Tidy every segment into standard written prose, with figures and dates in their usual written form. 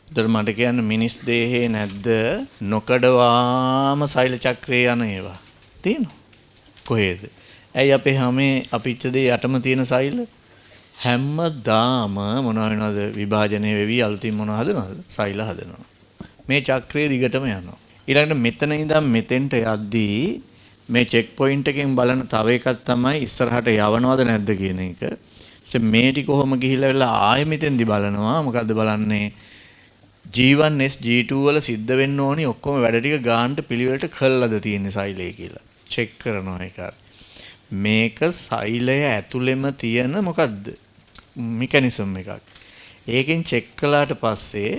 ඒතර මට කියන්න මිනිස් දේහේ නැද්ද නොකඩවාම සෛල චක්‍රයේ යන ඒවා? තියෙනවා. කොහේද? ඇයි අපේ හැමේ අපිච්ච දේ යටම තියෙන සෛල හැමදාම මොනවා වෙනවද? විභාජනය වෙවි අලුතින් මොනවා හදනවද? සෛල හදනවා. මේ චක්‍රයේ දිගටම යනවා. ඊළඟට මෙතන ඉඳන් මෙතෙන්ට යද්දී මේ චෙක් පොයින්ට් එකෙන් බලන තව එකක් තමයි ඉස්සරහට යවනවද නැද්ද කියන එක. ඉතින් මේ ටික කොහොම ගිහිල්ලා වෙලා ආයෙ මෙතෙන්දි බලනවා. මොකද්ද බලන්නේ? G1 S G2 වල සිද්ධ වෙන්න ඕනි ඔක්කොම වැඩ ටික ගානට පිළිවෙලට කළාද තියෙන්නේ සෛලය කියලා. චෙක් කරනවා ඒක. මේක සෛලය ඇතුළෙම තියෙන මොකද්ද? මෙකැනිසම් එකක්. ඒකෙන් චෙක් කළාට පස්සේ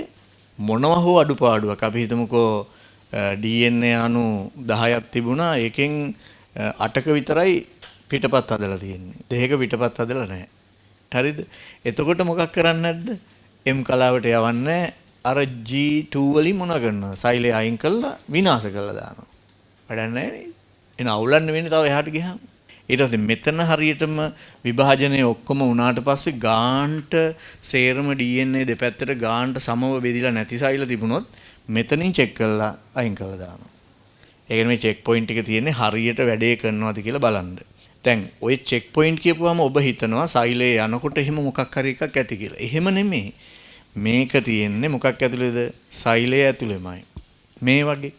මොනවා හෝ අඩුපාඩුවක් අපි හිතමුකෝ DNA අණු 10ක් තිබුණා. ඒකෙන් 8ක විතරයි පිටපත් හදලා තියෙන්නේ. දෙකක පිටපත් හදලා නැහැ. හරිද? එතකොට මොකක් කරන්නේ නැද්ද? M කලාවට යවන්නේ අර G2 වලින් මොනවා කරනවද? සෛලය අයින් කරලා විනාශ කරලා දානවා. වැඩක් නැහැ නේද? එන අවුලන්න වෙන්නේ තව එහාට ගියාම. ඊට පස්සේ මෙතන හරියටම විභාජනය ඔක්කොම වුණාට පස්සේ ගාන්ට සේරම DNA දෙපැත්තට ගාන්ට සමව බෙදිලා නැති සෛල තිබුණොත් මෙතනින් චෙක් කරලා අයින් කරලා දානවා. ඒ කියන්නේ මේ චෙක් පොයින්ට් එක තියෙන්නේ හරියට වැඩේ කරනවද කියලා බලන්න. දැන් ඔය චෙක් පොයින්ට් කියපුවම ඔබ හිතනවා සෛලේ යනකොට එහෙම මොකක් හරි එකක් ඇති කියලා. එහෙම නෙමෙයි. මේක තියෙන්නේ මොකක් ඇතුලේද? සෛලය ඇතුලේමයි. මේ වගේ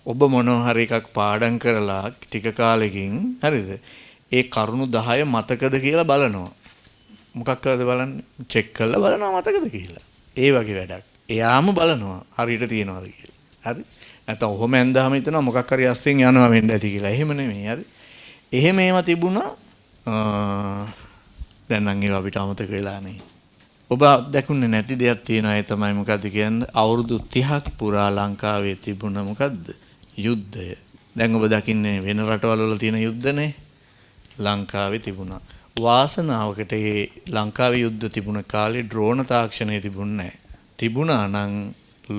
ඔබ මොනවා හරි එකක් පාඩම් කරලා ටික කාලෙකින් හරිද? ඒ කරුණු 10 මතකද කියලා බලනවා. මොකක් කරලාද බලන්නේ? චෙක් කරලා බලනවා මතකද කියලා. ඒ වගේ වැඩක්. එයාම බලනවා හරියට තියනවාද කියලා. හරි? නැත්නම් ඔහොම ඇඳාම හිතනවා මොකක් හරි අස්සෙන් යනවා වෙන්න ඇති කියලා. එහෙම නෙමෙයි. හරි? එහෙම ඒවා තිබුණා. දැන් නම් ඒවා අපිට අමතක වෙලා නේ. ඔබ දැකුන්නේ නැති දෙයක් තියෙනවා. ඒ තමයි මොකද්ද කියන්නේ? අවුරුදු 30ක් පුරා ලංකාවේ තිබුණ මොකද්ද? යුද්ධය. දැන් ඔබ දකින්නේ වෙන රටවල් වල තියෙන යුද්ධනේ. ලංකාවේ තිබුණා. වාසනාවකට ඒ ලංකාවේ යුද්ධ තිබුණ කාලේ ඩ්‍රෝන තාක්ෂණය තිබුණේ නැහැ. තිබුණා නම්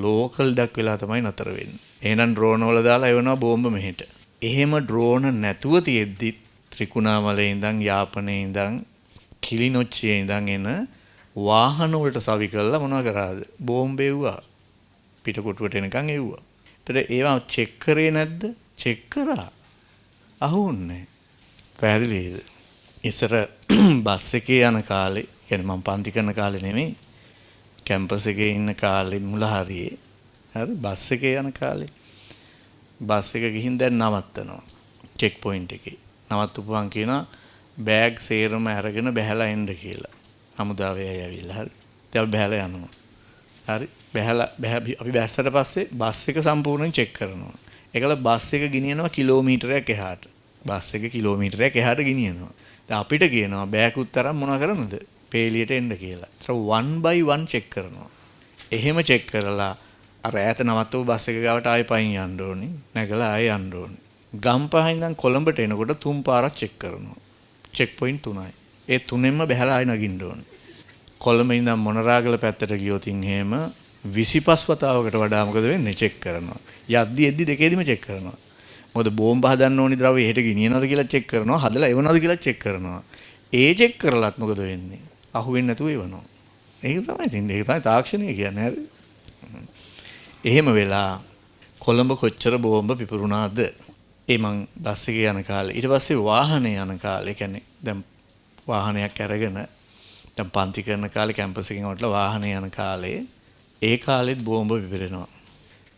ලෝකල් ඩක් වෙලා තමයි නතර වෙන්නේ. එහෙනම් ඩ්‍රෝන වල දාලා එවනවා බෝම්බ මෙහෙට. එහෙම ඩ්‍රෝන නැතුව තියෙද්දි ත්‍රිකුණාමලේ ඉඳන් යාපනයේ ඉඳන් කිලිනොච්චියේ ඉඳන් එන වාහන වලට සවි කරලා මොනවා කරාද? බෝම්බ එව්වා. පිටකොටුවට එනකන් එව්වා. ඒතර ඒවා චෙක් කරේ නැද්ද? චෙක් කරා. අහුන්නේ. පැහැදිලිද? ඉස්සර බස් එකේ යන කාලේ, කියන්නේ මම පන්ති කරන කාලේ නෙමෙයි, කැම්පස් එකේ ඉන්න කාලේ මුල හරියේ. හරි බස් එකේ යන කාලේ බස් එක ගිහින් දැන් නවත්තනවා. චෙක් පොයින්ට් එකේ. නවත්තපුවාන් කියනවා බෑග් සේරම අරගෙන බැහැලා එන්න කියලා. හමුදාවේ අය ඇවිල්ලා හරි. ඉතින් අපි බැහැලා යනවා. හරි. බැහැලා අපි බැස්සට පස්සේ බස් එක සම්පූර්ණයෙන් චෙක් කරනවා. ඒකල බස් එක ගෙනියනවා කිලෝමීටරයක් එහාට. බස් එක කිලෝමීටරයක් එහාට ගෙනියනවා. දැන් අපිට කියනවා බෑගුත් අරන් මොනවා කරන්නද? පේලියට එන්න කියලා. ඒතර 1 by 1 check කරනවා. එහෙම චෙක් කරලා අර ඈත නවත්තපු බස් එක ගාවට ආයෙ පයින් යන්න ඕනි. නැගලා ආයෙ යන්න ඕනි. ගම්පහ ඉඳන් කොළඹට එනකොට තුන් පාරක් චෙක් කරනවා. Check point 3යි. ඒ තුනෙන්ම බැහැලා ආයෙ නගින්න ඕනි. කොළඹ ඉඳන් මොනරාගල පැත්තට ගියොත් එහෙම 25 වතාවකට වඩා මොකද වෙන්නේ? චෙක් කරනවා. යද්දි එද්දි දෙකේදිම චෙක් කරනවා. මොකද බෝම්බ හදන්න ඕනි ද්‍රව්‍ය එහෙට ගෙනියනවද කියලා චෙක් කරනවා. හදලා එවනවද කියලා චෙක් කරනවා. ඒ චෙක් කරලත් මොකද වෙන්නේ? අහු වෙන්නේ නැතුව එවනවා. ඒක තමයි ඉතින් ඒක තමයි තාක්ෂණය කියන්නේ. හරි. එහෙම වෙලා කොළඹ කොච්චර බෝම්බ පිපුරුණාද? ඒ මං බස් එකේ යන කාලේ. ඊට පස්සේ වාහනේ යන කාලේ, කියන්නේ දැන් වාහනයක් අරගෙන දැන් පන්ති කරන කාලේ කැම්පස් එකෙන් වටලා වාහනේ යන කාලේ ඒ කාලෙත් බෝම්බ පිපිරෙනවා.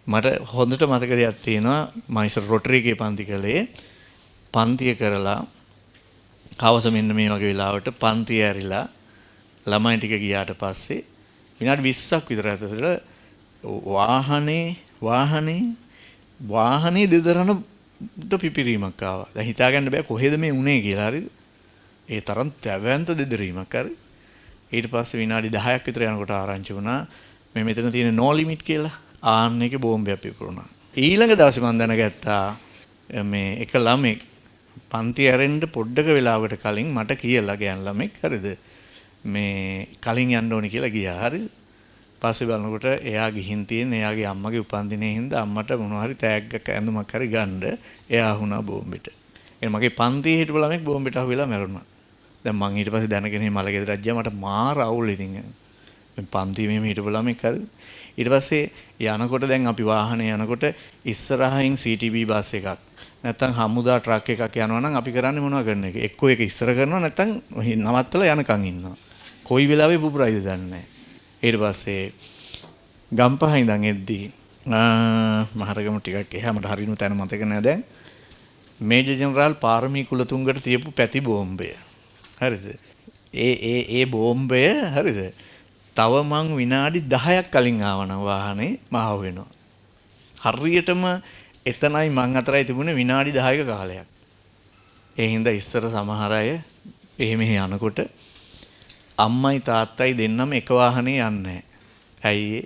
මට හොඳට මතක දෙයක් තියෙනවා. මම ඉස්සර රොටරි එකේ පන්ති කළේ. පන්තිය කරලා හවස මෙන්න මේ වගේ වෙලාවට පන්තිය ඇරිලා ළමයි ටික ගියාට පස්සේ විනාඩි 20ක් විතර ඇතුළත වාහනේ දෙදරන පිපිරීමක් ආවා. දැන් හිතා ගන්න බෑ කොහෙද මේ උනේ කියලා. හරිද? ඒ තරම් තැවැන්ත දෙදරීමක්. හරි. ඊට පස්සේ විනාඩි 10ක් විතර යනකොට ආරංචි වුණා මේ මෙතන තියෙන නෝ ලිමිට් කියලා. ආන්න එකේ බෝම්බයක් පිපුරුණා. ඊළඟ දවසේ මම දැනගත්තා මේ එක ළමෙක් පන්ති ඇරෙන්න පොඩ්ඩක වෙලාවකට කලින් මට කියලා ගෑනු ළමෙක් හරිද මේ කලින් යන්න ඕනි කියලා ගියා. හරිද? පස්සේ බලනකොට එයා ගිහින් තියෙන එයාගේ අම්මගේ උපන්දිනේ හින්දා අම්මට මොනවා හරි තෑග්ගක් ඇඳුමක් හරි ගන්න එයා අහුණා බෝම්බෙට. ඒ මගේ පන්තියේ හිටපු ළමෙක් බෝම්බෙට අහුවෙලා මැරුණා. දැන් මං ඊට පස්සේ දැනගෙන මේ මල ගෙදරට ගියා. මට මාර අවුල් ඉතින්. මේ පන්තියේ මෙහෙම හිටපු ළමෙක් හරිද? ඊට පස්සේ යනකොට දැන් අපි වාහනේ යනකොට ඉස්සරහින් CTB bus එකක් නැත්තම් හමුදා ට්‍රක් එකක් යනවා නම් අපි කරන්නේ මොනව කරන එක? එක්කෝ ඒක ඉස්සර කරනවා නැත්තම් නවත්තලා යනකම් ඉන්නවා. කොයි වෙලාවෙ පුපුරයිද දන්නේ නැහැ. ඊට පස්සේ ගම්පහ ඉඳන් එද්දී මහරගම ටිකක් එහා මට හරියම තැන මතක නෑ දැන්. මේජර් ජෙනරාල් පාරමී කුලතුංගට තියපු පැති බෝම්බය. හරිද? ඒ ඒ ඒ බෝම්බය හරිද? තව මං විනාඩි 10ක් කලින් ආවනම් වාහනේ මහව වෙනවා. හරියටම එතනයි මං අතරයි තිබුණේ විනාඩි 10ක කාලයක්. ඒ හින්දා ඉස්සර සමහර අය එහෙ මෙහෙ යනකොට අම්මයි තාත්තයි දෙන්නම එක වාහනේ යන්නේ නැහැ. ඇයි ඒ?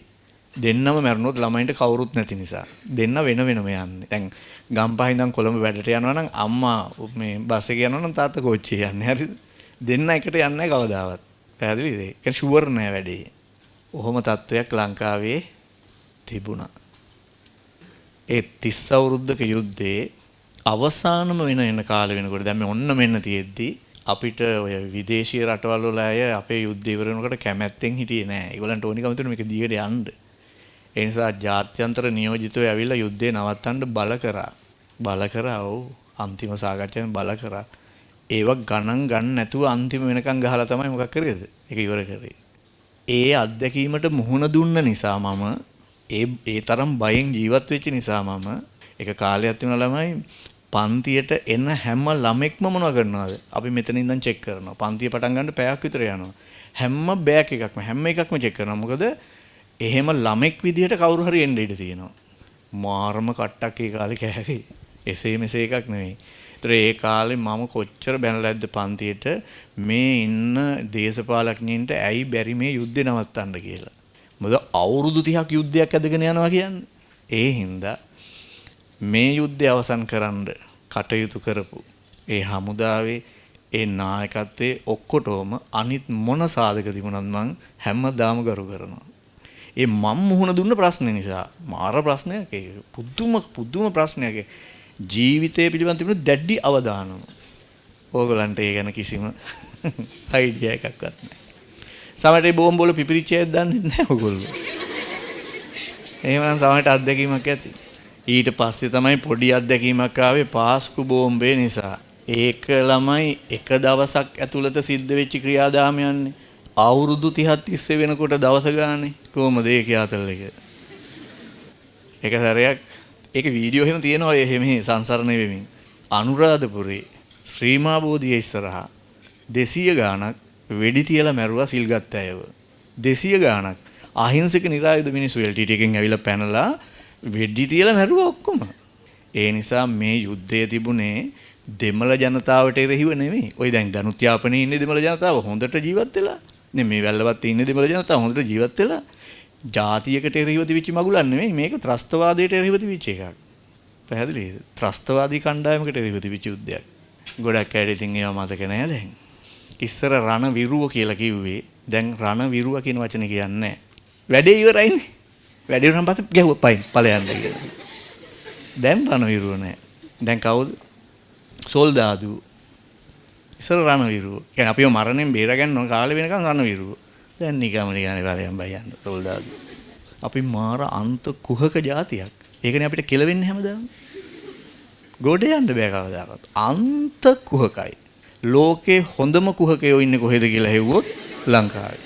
දෙන්නම මැරුණොත් ළමයින්ට කවුරුත් නැති නිසා. දෙන්න වෙන වෙනම යන්නේ. දැන් ගම්පහ ඉඳන් කොළඹ වැඩට යනවා නම් අම්මා මේ බස් එකේ යනවා නම් තාත්තා කෝච්චියේ යන්නේ. හරිද? දෙන්න එකට යන්නේ නැහැ කවදාවත්. පැහැදිලිද? ඒ කියන්නේ ෂුවර් නෑ වැඩේ. ඔහොම තත්වයක් ලංකාවේ තිබුණා. ඒ 30 අවුරුද්දක යුද්ධයේ අවසානම වෙන එන කාලෙ වෙනකොට දැන් මේ ඔන්න මෙන්න තියෙද්දි අපිට ඔය විදේශීය රටවල් වල අය අපේ යුද්ධ ඉවර වෙනකොට කැමැත්තෙන් හිටියේ නෑ. ඒගොල්ලන්ට ඕනිකම තිබුණේ මේක දිගට යන්න. ඒ නිසා ජාත්‍යන්තර නියෝජිතයෝ ඇවිල්ලා යුද්ධය නවත්තන්න බල කරා. බල කරා ඔව්. අන්තිම සාකච්ඡාවෙන් බල කරා. ඒව ගණන් ගන්න නැතුව අන්තිම වෙනකන් ගහලා තමයි මොකක් කරේද? ඒක ඉවර කරේ. ඒ අත්දැකීමට මුහුණ දුන්න නිසා මම ඒ ඒ තරම් බයෙන් ජීවත් වෙච්ච නිසා මම එක කාලයක් තිබුණා ළමයි පන්තියට එන හැම ළමෙක්ම මොනව කරනවද? අපි මෙතන ඉඳන් චෙක් කරනවා. පන්තිය පටන් ගන්න පැයක් විතර යනවා. හැම බෑග් එකක්ම හැම එකක්ම චෙක් කරනවා. මොකද එහෙම ළමෙක් විදිහට කවුරු හරි එන්න ඉඩ තියෙනවා. මාරම කට්ටක් ඒ කාලේ කෑවේ. එසේ මෙසේ එකක් නෙවෙයි. ඒතර ඒ කාලේ මම කොච්චර බැනලා ඇද්ද පන්තියට මේ ඉන්න දේශපාලඥයින්ට ඇයි බැරි මේ යුද්ධේ නවත්තන්න කියලා. මොකද අවුරුදු 30ක් යුද්ධයක් ඇදගෙන යනවා කියන්නේ. ඒ හින්දා මේ යුද්ධය අවසන් කරන්න කටයුතු කරපු ඒ හමුදාවේ ඒ නායකත්වයේ ඔක්කොටම අනිත් මොන සාධක තිබුණත් මං හැමදාම ගරු කරනවා. ඒ මං මුහුණ දුන්න ප්‍රශ්න නිසා මාර ප්‍රශ්නයක් ඒක. පුදුම පුදුම ප්‍රශ්නයක්. ජීවිතය පිළිබඳ තිබුණ දැඩි අවදානම. ඕගොල්ලන්ට ඒ ගැන කිසිම අයිඩියා එකක්වත් නැහැ. සමහරට ඒ බෝම්බ වල පිපිරිච්ච අය දන්නේ නැහැ ඔයගොල්ලෝ. එහෙමනම් සමහරට අත්දැකීමක් ඇති. ඊට පස්සේ තමයි පොඩි අත්දැකීමක් ආවේ පාස්කු බෝම්බේ නිසා. ඒක ළමයි එක දවසක් ඇතුළත සිද්ධ වෙච්ච ක්‍රියාදාමයන්නේ. අවුරුදු 30ක් තිස්සේ වෙනකොට දවස ගානේ කොහොමද ඒකේ ආතල් එක? එක සැරයක් ඒක වීඩියෝ එහෙම තියෙනවා එහෙම සංසරණය වෙමින්. අනුරාධපුරේ ශ්‍රීමා බෝධිය ඉස්සරහා 200 ගාණක් වෙඩි තියලා මැරුවා සිල් ගත්ත අයව. 200 ගාණක් අහිංසක නිරායුධ මිනිස්සු LTT එකෙන් ඇවිල්ලා පැනලා වෙඩි තියලා මැරුවා ඔක්කොම. ඒ නිසා මේ යුද්ධය තිබුණේ දෙමළ ජනතාවට එරෙහිව නෙමෙයි. ඔය දැන් දනුත් යාපනයේ ඉන්නේ දෙමළ ජනතාව හොඳට ජීවත් වෙලා. නේ මේ වැල්ලවත්තේ ඉන්නේ දෙමළ ජනතාව හොඳට ජීවත් වෙලා. ජාතියකට එරෙහිව තිබිච්ච මගුලක් නෙමෙයි මේක ත්‍රස්තවාදයට එරෙහිව තිබිච්ච එකක්. පැහැදිලිද? ත්‍රස්තවාදී කණ්ඩායමකට එරෙහිව තිබිච්ච යුද්ධයක්. ගොඩක් අයට ඉතින් ඒවා මතක නෑ දැන්. ඉස්සර රණ විරුව කියලා කිව්වේ දැන් රණ විරුව කියන වචනේ කියන්නේ නෑ. වැඩේ ඉවරයිනේ. වැඩේ ඉවරනම් පස්සේ ගැහුවා පයින් ඵලයන් කියලා. දැන් රණ විරුව නෑ. දැන් කවුද? සොල්දාදු. ඉස්සර රණ විරුව. කියන්නේ අපිව මරණයෙන් බේරගන්න ඕන කාලේ වෙනකන් රණ විරුව. දැන් නිකම්ම නිකන් ඵලයන් බයි යන්න සොල්දාදු. අපි මාර අන්ත කුහක ජාතියක්. ඒකනේ අපිට කෙලවෙන්නේ හැමදාම. ගොඩ යන්න බෑ කවදාකවත්. අන්ත කුහකයි. ලෝකේ හොඳම කුහකයෝ ඉන්නේ කොහෙද කියලා හෙව්වොත් ලංකාවේ.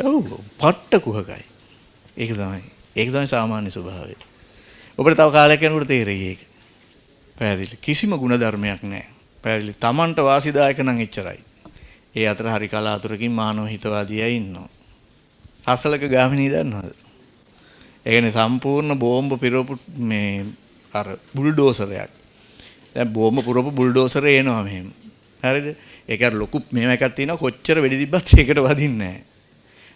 ඔව් පට්ට කුහකයි. ඒක තමයි. ඒක තමයි සාමාන්‍ය ස්වභාවය. ඔබට තව කාලයක් යනකොට තේරෙයි ඒක. පැහැදිලි. කිසිම ගුණධර්මයක් නැහැ. පැහැදිලි. Tamanට වාසිදායක නම් එච්චරයි. ඒ අතර හරි කලාතුරකින් මානව හිතවාදී අය ඉන්නවා. හසලක ගාමිණී දන්නවද? ඒ කියන්නේ සම්පූර්ණ බෝම්බ පිරවපු මේ අර බුල්ඩෝසරයක්. දැන් බෝම්බ පුරවපු බුල්ඩෝසරේ එනවා මෙහෙම. හරිද? ඒක අර ලොකු මේව එකක් තියෙනවා කොච්චර වෙඩි තිබ්බත් ඒකට වදින්නේ නැහැ.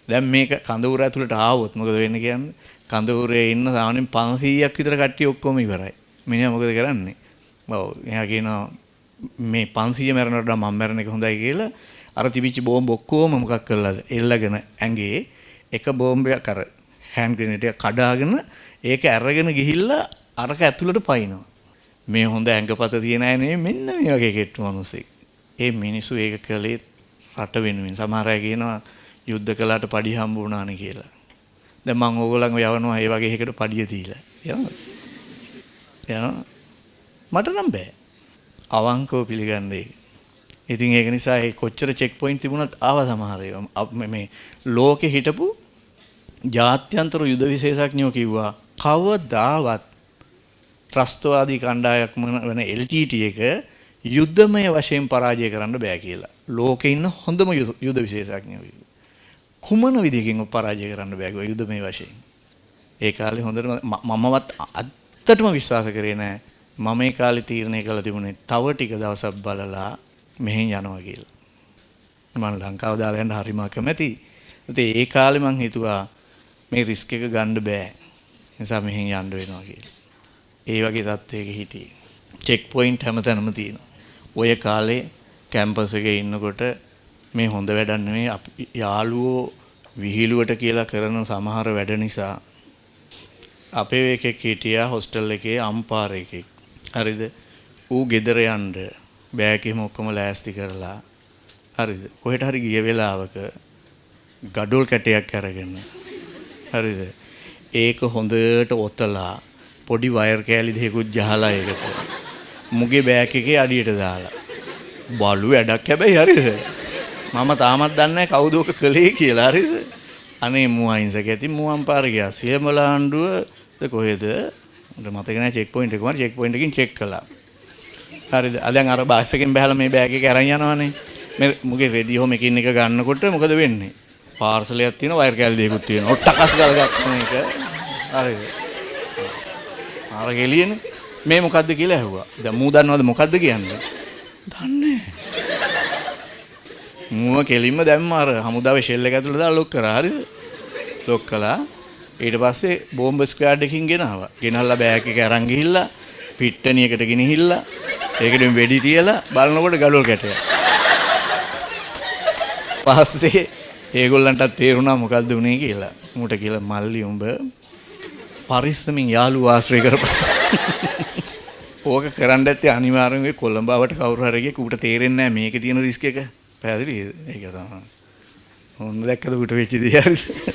දැන් මේක කඳවුර ඇතුළට ආවොත් මොකද වෙන්නේ කියන්නේ? කඳවුරේ ඉන්න සාමාන්‍යයෙන් 500ක් විතර කට්ටිය ඔක්කොම ඉවරයි. මිනිහා මොකද කරන්නේ? ඔව් එයා කියනවා මේ 500 මැරෙනවට වඩා මම මැරෙන එක හොඳයි කියලා අර තිබිච්ච බෝම්බ ඔක්කොම මොකක් කරලාද එල්ලගෙන ඇඟේ එක බෝම්බයක් අර හෑන්ඩ් ග්‍රෙනේඩ් එක කඩාගෙන ඒක අරගෙන ගිහිල්ලා අරක ඇතුළට පයින්නවා. මේ හොඳ ඇඟපත තියෙන අය නෙමෙයි මෙන්න මේ වගේ කෙට්ටු මිනිස්සෙක්. ඒ මිනිස්සු ඒක කළේ රට වෙනුවෙන්. සමහර අය කියනවා යුද්ධ කළාට පඩි හම්බ වුණානේ කියලා. දැන් මං ඕගොල්ලන්ව යවනවා ඒ වගේ එකකට පඩිය දීලා. යනවද? යනවා. මට නම් බෑ. අවංකව පිළිගන්න ඒක. ඉතින් ඒක නිසා ඒ කොච්චර චෙක් පොයින්ට් තිබුණත් ආවා සමහර ඒවා. මේ ලෝකෙ හිටපු ජාත්‍යන්තර යුද විශේෂඥයෝ කිව්වා කවදාවත් ත්‍රස්තවාදී කණ්ඩායමක් වෙන LTT එක යුද්ධමය වශයෙන් පරාජය කරන්න බෑ කියලා. ලෝකේ ඉන්න හොඳම යුද විශේෂඥයෝ කිව්වා. කුමන විදිහකින් පරාජය කරන්න බෑ කිව්වා යුද්ධමය වශයෙන්. ඒ කාලේ හොඳටම මමවත් ඇත්තටම විශ්වාස කරේ නෑ. මම ඒ කාලේ තීරණය කළා තිබුණේ තව ටික දවසක් බලලා මෙහෙන් යනවා කියලා. මම ලංකාව දාලා යන්න හරිම අකමැති. ඉතින් ඒ කාලේ මං හිතුවා මේ රිස්ක් එක ගන්න බෑ. නිසා මෙහෙන් යන්න වෙනවා කියලා. ඒ වගේ තත්ත්වයක හිටියේ. චෙක් පොයින්ට් හැමතැනම තියෙනවා. ඔය කාලේ කැම්පස් එකේ ඉන්නකොට මේ හොඳ වැඩක් නෙමෙයි යාළුවෝ විහිළුවට කියලා කරන සමහර වැඩ නිසා අපේ එකෙක් හිටියා හොස්ටල් එකේ අම්පාර එකෙක්. හරිද? ඌ ගෙදර යන්න බෑග් එහෙම ඔක්කොම ලෑස්ති කරලා හරිද? කොහෙට හරි ගිය වෙලාවක ගඩොල් කැටයක් අරගෙන හරිද? ඒක හොඳට ඔතලා පොඩි වයර් කෑලි දෙකකුත් ජහලා ඒකට මුගේ බෑග් එකේ අඩියට දාලා බලු වැඩක් හැබැයි හරිද? මම තාමත් දන්නේ නැහැ කවුද ඔක කළේ කියලා හරිද? අනේ මූ අහිංසක ඇති මූ අම්පාර ගියා. සියමලාණ්ඩුවද කොහෙද? මට මතක නැහැ චෙක් පොයින්ට් එක කොහමද චෙක් පොයින්ට් එකකින් චෙක් කළා. හරිද? දැන් අර බස් එකෙන් බහලා මේ බෑග් එක අරන් යනවනේ. මේ මුගේ රෙදි ඔහොම එකින් එක ගන්නකොට මොකද වෙන්නේ? පාර්සලයක් තියෙනවා වයර් කෑලි දෙකකුත් තියෙනවා. ඔට්ටකස් ගාලා ගත්තා මේක. හරිද? අර ගෙලියනේ. මේ මොකද්ද කියලා ඇහුවා. දැන් මූ දන්නවද මොකද්ද කියන්නේ? දන්නේ නැහැ. මුව කෙලින්ම දැම්ම අර හමුදාවේ ෂෙල් එක ඇතුළට දාලා ලොක් කරා. හරිද? ලොක් කළා. ඊට පස්සේ බෝම්බ ස්ක්වෑඩ් එකකින් ගෙනාවා. ගෙනල්ලා බෑග් එක අරන් ගිහිල්ලා පිට්ටනියකට ගෙනහිල්ලා ඒකට වෙඩි තියලා බලනකොට ගඩොල් කැටයක්. පස්සේ ඒගොල්ලන්ටත් තේරුණා මොකද්ද වුනේ කියලා. මූට කියලා මල්ලි උඹ පරිස්සමින් යාළුවෝ ආශ්‍රය කරපන්. ඕක කරන්න ඇත්තේ අනිවාර්යෙන් ඔය කොළඹ ආවට කවුරු හරි ගියේ ඌට තේරෙන්නේ නැහැ මේකේ තියෙන රිස්ක් එක. පැහැදිලිද? ඒක තමයි. ඔන්න දැක්කද ඌට වෙච්ච දේ හරිද?